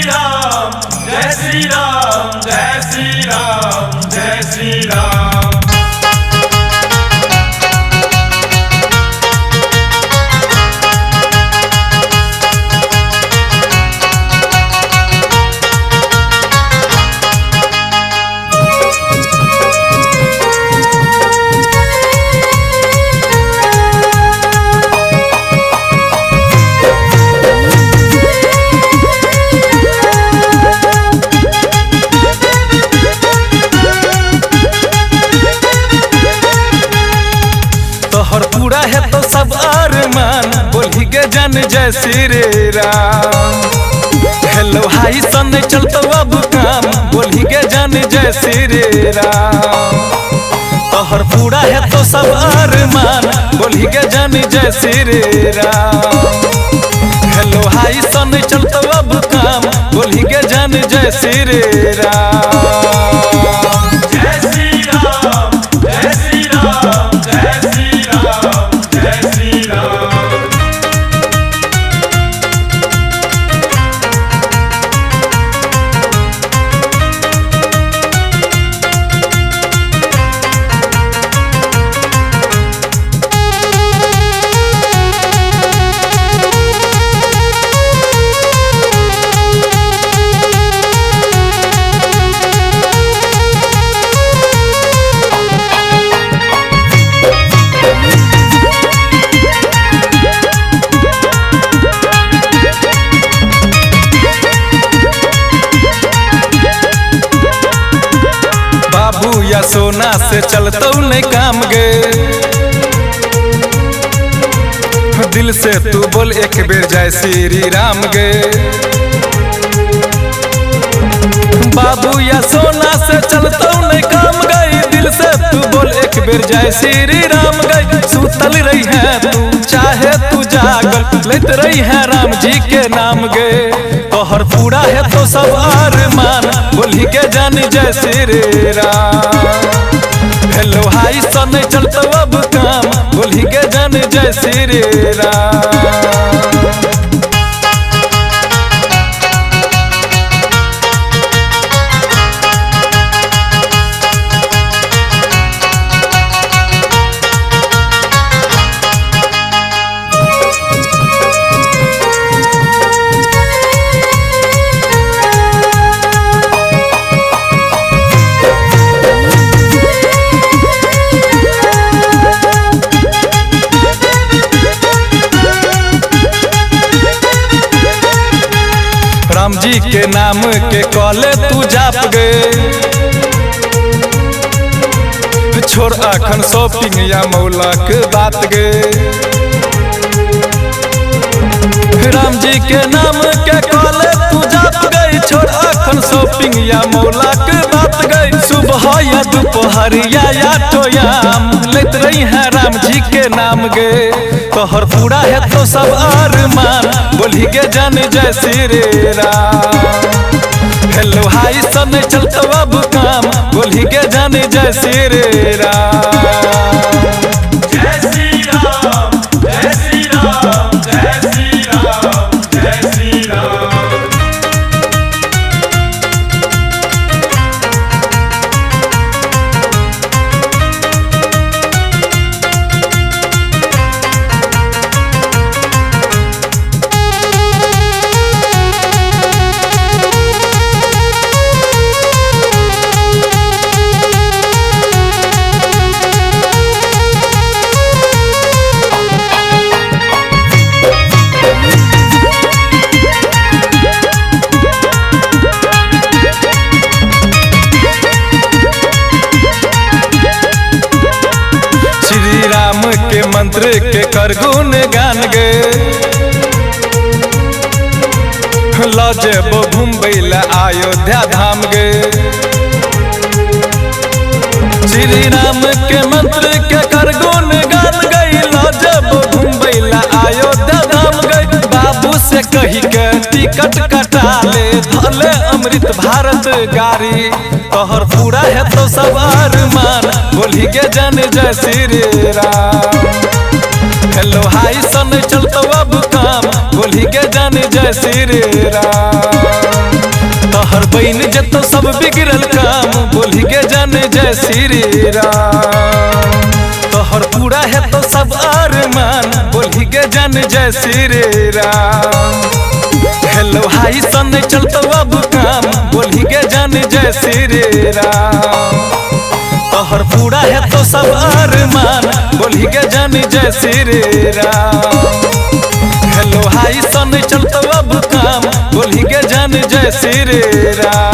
श्री राम, जय श्री राम, जय श्री राम, जय श्री राम। तोहर पूरा है तो सब अरमान, बोली गे जान जय श्री राम। हेलो हाय सन चलतो अब काम, बोली गे जान जय श्री राम। तोहर पूरा है तो सब अरमान, बोली गे जान जय श्री राम। हेलो हाय सन चलतो अब काम, बोली गे जान जय श्री राम। जय श्री राम, जय श्री राम, जय श्री राम, जय श्री राम। बाबू या सोना से चलतो नहीं काम गे, दिल से तू बोल एक बेर जय श्री राम गे। बाबू या सोना से चलतो नहीं काम गई, दिल से तू बोल एक बेर जय श्री राम गई। सुतल रही है तू चाहे तू जागल, लेत रही है राम जी के नाम गे। तोहर पूरा है तो सब अरमान, बोली के जान जय श्री राम। हेलो हाय सन चलतो अब काम, बोली के जान जय श्री राम। राम जी के नाम के कॉले तू जाप गे, छोड़ अखन शॉपिंग या मौला के बात गे। राम जी के नाम के कॉले तू जाप गई, छोड़ अखन शॉपिंग या मौला के बात गई। सुबह या दोपहर या टोयाम, लेत रही है राम जी के नाम गे। तोहर पूरा है तो सब अरमान, बोली गे जान जय श्री राम। हेलो हाय सन चलतो अब काम, बोली गे जान जय श्री राम। जय श्री राम, जय श्री राम, जय श्री राम, जय श्री राम। श्री राम के मंत्र के कर गुण गान गे, ल जेबो घुमबै ला अयोध्या धाम गे। श्री राम के मंत्र के कर गुण गान गई, ल जेबो घुमबै ला अयोध्या धाम गई। बाबू से कही के टिकट कटा ले, धले अमृत भारत गाड़ी। तोहर पूरा है तो सब अरमान, बोली गे जान जय श्री राम। हेलो हाय सन चलतो अब काम, बोली गे जान जय श्री राम। जय श्री राम। तोहर पूरा है तो सब अरमान, बोली गे जान जय श्री राम। हेलो हाय सन चलतो अब काम, बोली गे जान जय श्री राम। तोहर पूरा है तो सब अरमान, बोली गे जान जय श्री राम। हेलो हाय सन चलतो अब काम, बोली गे जान जय श्री राम।